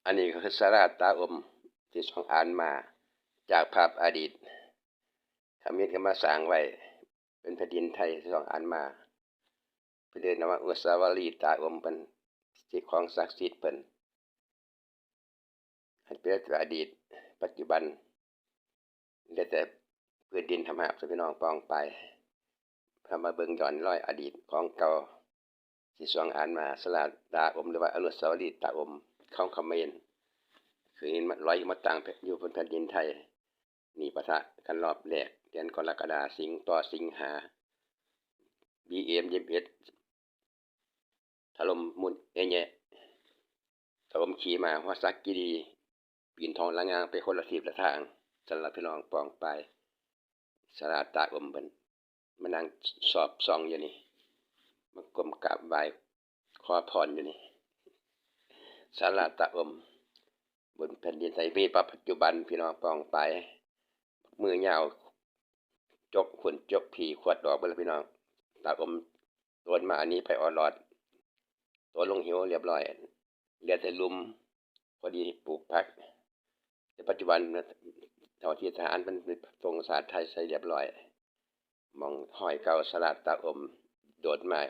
ອັນນີ້ກໍຄືສາລາຕາອົມທີ່ສອງອານມາຈາກພາບອະດີດ ຂະເໝນກໍມາສ້າງໄວ້ເປັນແຜ່ນດິນໄທສອງອານມາ ເພິ່ນເອີ້ນວ່າອະນຸສາວະລີຕາອົມເພິ່ນ ທີ່ຂອງສັກສິດເພິ່ນ ໃຫ້ເປັນອະດີດ ປັດຈຸບັນ ເຫຼືອແຕ່ພື້ນດິນຮາບໆ ພີ່ນ້ອງປ້ອງປາຍ. ເຮົາມາເບິ່ງຍ້ອນລອຍອະດີດຂອງເກົ່າ ທີ່ສອງອານມາ ສາລາຕາອົມ ຫຼືວ່າອະນຸສາວະລີຕາອົມຂອງຂະເໝນ ຄືເຫັນມັນລອຍມາຕັ້ງຢູ່ບົນແຜ່ນດິນໄທ. ນີ້ປະທະກັນລອບແລກ ເດືອນກໍລະກະດາ ສິງຕໍ່ສິງຫາ ບີເອັມ ຊາວເອັດ ຖະຫຼົ່ມມຸນເອແຍະ ຕາອົມຂີ່ມ້າຫົວສັກກີດີ ປີນທອງລະງາງໄປຄົນລະທິດລະທາງ. ສຳລັບພີ່ນ້ອງປ້ອງປາຍ ສາລາຕາອົມເພິ່ນ ມານັ່ງສອບສ່ອງຢູ່ນີ້ ມາກົ້ມກາບໄຫວ້ຂໍພອນຢູ່ນີ້ ສາລາຕາອົມ ບົນແຜ່ນດິນໄທມີປັດຈຸບັນ ພີ່ນ້ອງປ້ອງປາຍ ມືຍາວ ຈົກຫຸ່ນຈົກຜີຂວດອອກເບິດລະພີ່ນ້ອງ. ຕາອົມໂຕນມາອັນນີ້ໄປອອດລອດ ໂຕນລົງເຫວລຽບລ້ອຍ ເຫຼືອແຕ່ຫຼຸມພໍດີປູກຜັກ. ແຕ່ປັດຈຸບັນເຈົ້າທີ່ທະຫານເພິ່ນສົ່ງສາດໄທໃສ່ລຽບລ້ອຍ ໝ່ອງຮອຍເກົ່າສາລາຕາອົມໂດດມາ